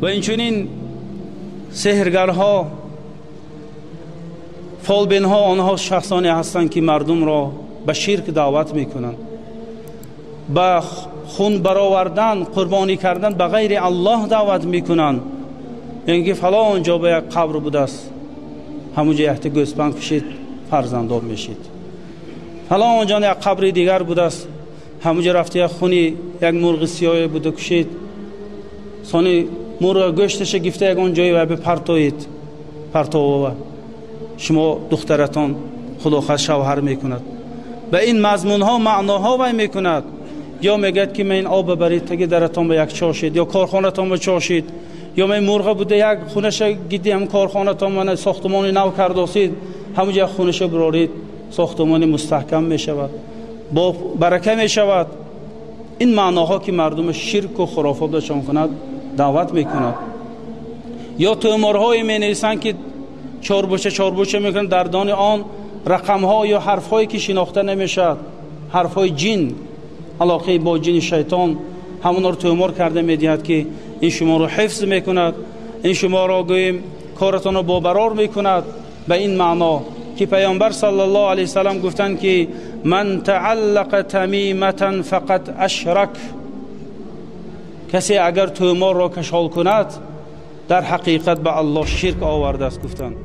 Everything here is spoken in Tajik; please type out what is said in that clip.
Ва инчунин сеҳргарҳо, фолбинҳо, онҳо шахсоне ҳастанд, ки мардумро ба ширк даъват мекунанд, ба хун баровардан, қурбонӣ кардан ба ғайри Аллоҳ даъват мекунанд. Яъне ки фалон ҷо ба як қабр будааст, ҳамонҷо якта гӯсфанд кушид, фарзанддор мешид. Фалон ҷо як қабри дигар будааст, ҳамонҷо рафта як хуни як мурғи сиёҳе буда кушид, сони мурғ гӯшташа гифта ягон ҷое ва бипартоид, партовова шумо духтаратон худохоҳ шавҳар мекунад. Ба ин мазмунҳо маъноҳо вай мекунад. Ё мегӯяд, ки ман ин об баред таги даратон ба як чошид, ё корхонатон ба чошид, ё ман мурға буда як хунаша гиди ҳам корхонатон мана сохтмони нав кардосид, ҳамонҷо як хунаша бирорид, сохтмони мустаҳкам мешавад, бо барака мешавад. Ин маъноҳо ки мардум ширку хурофот дошон кунад даъват мекунад. Ё тӯморҳое менависанд, ки чорбӯча чорбӯча мекунанд, дар дони он рақамҳо ё ҳарфҳое ки шинохта намешавад, ҳарфҳои ҷин, алоқаи бо ҷини шайтон, ҳамонро тӯмор карда медиҳад, ки ин шуморо ҳифз мекунад, ин шуморо гӯем коратонро бобарор мекунад. Ба ин маъно ки паёмбар саллаллоҳу алайҳи васаллам гуфтанд, ки ман тааллақа тамиматан фақад ашрак, касе агар тӯморро кашол кунад, дар ҳақиқат ба Аллоҳ ширк овардааст гуфтанд.